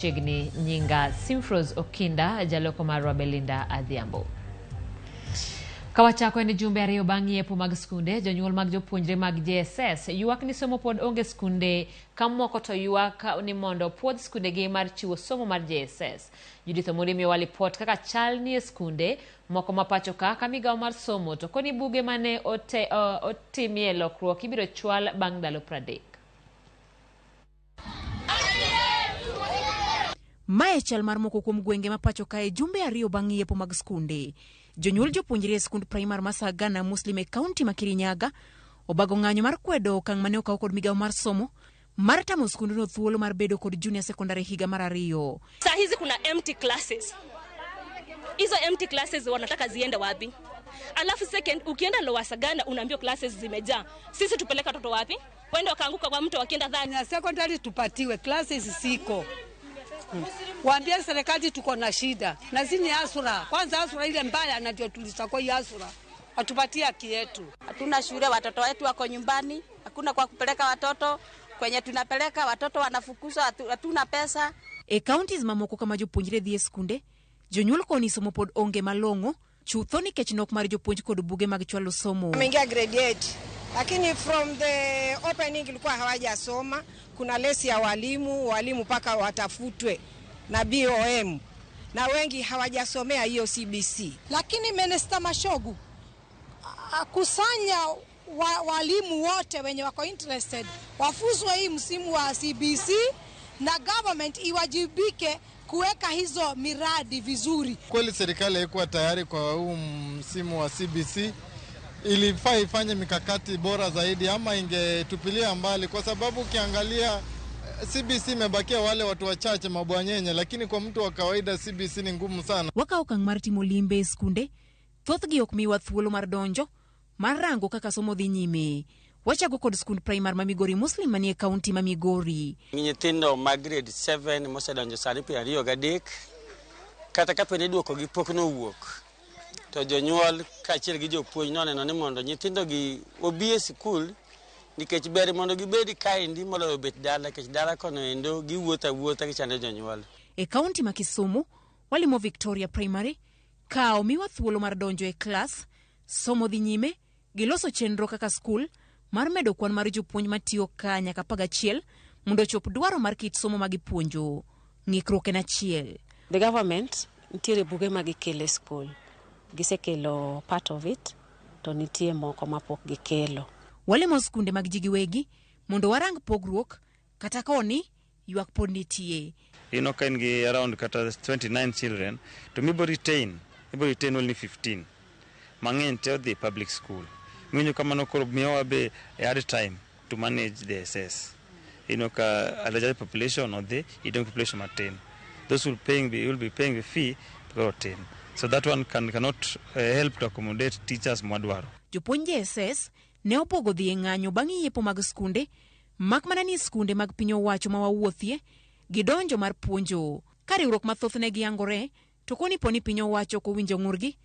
Chiegni nyinga Simfros Okinda, jaloko marwa Belinda Adhiambo. Kawachako en jumbe ariyo bang' yepo mag skunde, jonyuol mag jopuonjre mag JSS ywak ni somo pod onge skunde ka moko to ywak ni mondo puodh skundegi mar chiwo somo mar JSS. Judith Omondi miyowa lipot kaka chal nie skunde moko ma pacho ka ka migawo mar somo to koni buge mane ote, otimie lokruok ibiro chwal bang' ndalo 30. Mae chal mar moko kuom gwenge ma pacho kae jumbe ariyo bang' yepo mag skunde. Jonyuol jopuonjre e skund primar ma Sagana Muslim e kaunti ma Kirinyaga obago ng'anyo mar kwedo okang' mane okaw kod migawo mar somo mar tamo skundno thuolo mar bedo kod junior secondary higa mar ariyo. Saa hizi kuna empty classes. Hizo empty classes wanataka ziende wapi? Alafu second, ukienda Lower Sagana unaambiwa classes zimejaa. Sisi tupeleka watoto wapi? Waende wakaanguka kwa mto wakienda dhani. Na secondary tupatiwe classes siko. Waambie serikali tuko na shida na zini asura kwanza, asura ile mbaya, na ndio tulisakwa hii asura, atupatie haki yetu. Hatuna shule, watoto wetu wako nyumbani, hakuna kwa kupeleka watoto. Kwenye tunapeleka watoto wanafukuzwa, hatuna pesa. E counties mamoko kama jopuonjre dhi e skunde, jonyuol koni somo pod onge malong'o chutho nikech nok mar jopuonj kod buge mag chwalo somo. Wameingia grade 8 lakini from the opening ilikuwa hawajasoma. Kuna lesi ya walimu, walimu mpaka watafutwe na BOM na wengi hawajasomea hiyo CBC. Lakini Minister Machogu akusanya walimu wote wenye wako interested wafuzwe hii msimu wa CBC na government iwajibike kuweka hizo miradi vizuri. Kweli serikali haikuwa tayari kwa huu msimu wa CBC. Ilifaa ifanye mikakati bora zaidi ama ingetupilia mbali, kwa sababu ukiangalia CBC imebakia wale watu wachache mabwanyenye, lakini kwa mtu wa kawaida CBC ni ngumu sana. Wakawo okang' mar timo limbe e skunde, thothgi ok miwa thuolo mar donjo mar rango kaka somo dhi nyime. Wachako kod skund primar ma Migori Muslim manie kaunti ma Migori. Nyithindo ma grade 7 mosedonjo sani 23, kata kapo ni duokogi pok nowuok, to jonyuol kaachiel gi jopuonj noneno ni mondo nyithindogi obi e sikul nikech ber mondo gibed kaendi moloyo bet dala, nikech dala kono endo giwuotho awuotha gichando jonyuol. E kaunti ma Kisumu, walimo Victoria Primary ka omiwa thuolo mar donjo e klas, somo dhi nyime, giloso chenro kaka skul mar medo kwan mar jopuonj matiyo ka nyaka 11 mondo ochop dwaro mar kit somo ma gipuonjo. Ng'ikruok en achiel. The government nitiere buge ma gikelo e skul. Gisekelo part of it, to nitie moko mapok gikelo. Walimo skunde mag ji giwegi mondo warang pogruok kata koni ywak pod nitie. Ineno ka in gi around kata 29 children to mibo retain, ibo retain only 15. Mang'eny te odhi public school. Miwinjo kamano koro miyowa be a hard time to manage the SS. Ineno ka a larger population odhi, idong population matin. Those who paying will be paying the fee koro tin. So that one cannot help to accommodate teachers mwadwaro. Jopuonj JSS ne opogo dhi e ng'anyo bang' yepo mag skunde, mak mana ni skunde mag piny owacho ma wawuothie gidonjo mar puonjo. Ka riwruok mathoth ne giyangore, to koni po ni piny owacho ok owinjo ng'urgi,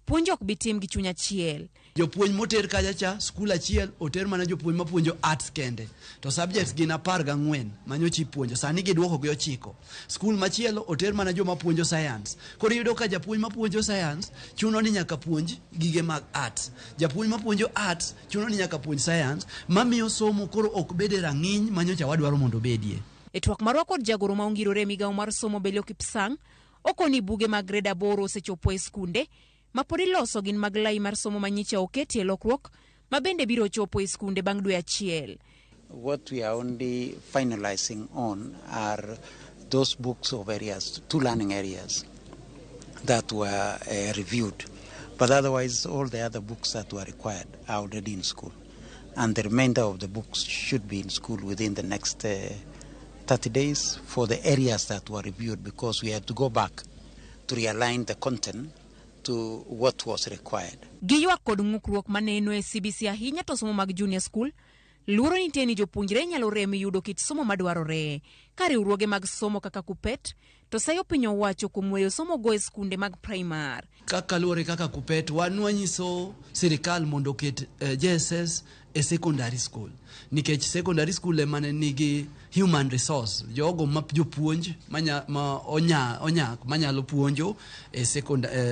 puonjo ok bi tim gi chuny achiel. Jopuonj moter kacha cha, skul achiel oter mana jopuonj mapuonjo arts kende, to subjects gin 14 manyocha ipuonjo, sani giduoko gi 9. Skul machielo oter mana joma puonjo science. Koro iyudo ka japuonj mapuonjo science chuno ni nyaka puonj gige mag arts. Japuonj mapuonjo arts chuno ni nyaka puonj science, mamiyo somo koro ok bed e rang'iny manyocha wadwaro mondo obedie. E twak marwa kod jagoro ma ongirore e migawo mar somo Belio Kipsang, okoni buge mag grade 8 osechopo e skunde ma pod iloso gin mag lai mar somo manyicha oketie lokruok ma bende biro chopo e skunde bang' dwe achiel. What we are only finalizing on are those books of areas, 2 learning areas that were reviewed. But otherwise, all the other books that were required are already in school. And the remainder of the books should be in school within the next 30 days for the areas that were reviewed, because we had to go back to realign the content to what was required. Giywak kod ng'ukruok maneno e CBC ahinya to somo mag junior school, luoro nitie ni jopuonjre nyalo rem yudo kit somo madwarore. Ka riwruoge mag somo kaka KUPPET to sayo piny owacho kuom weyo somo go e skunde mag primar. Kaka luwore kaka KUPPET, wan wanyiso sirikal mondo oket JSS e secondary school nikech secondary school ema ne nigi human resource, jogo ma jopuonj manya, ma onya, onyak manyalo puonjo e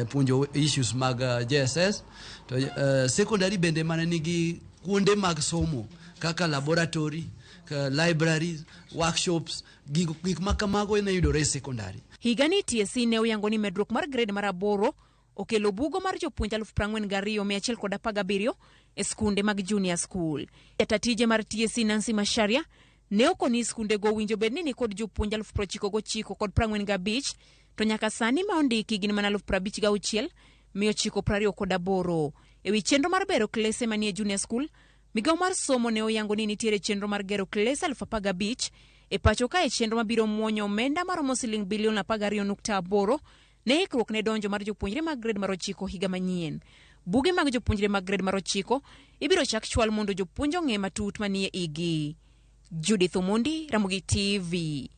puonjo issues mag JSS. To secondary bende mane nigi kuonde mag somo kaka laboratory, ka libraries, workshops, gik ma kamago ne yudore e secondary. Higani TSC ne oyango ni medruok mar grade mar 8 okelo bugo mar jopuonj 42,117 e skunde mag junior school. Jata tije mar TSC Nancy Macharia ne okoni skundego owinjo bed ni nikod jopuonj 99,045, to nyaka sani ma ondiki gin mana 56,928. E wi chenro mar bero klese manie junior school, migawo mar somo ne oyango ni nitiere chenro mar gero klese 15,000 e pacho kae, chenro mabiro muonyo omenda maromo siling bilion 12.8 ne ikruok ne donjo mar jopuonjre mag grade mar 9 higa manyien. Buge mag jopuonjre mag grade mar 9 ibiro chak chwal mondo jopuonj ong'e matut manie igi. Judith Omondi, Ramogi TV.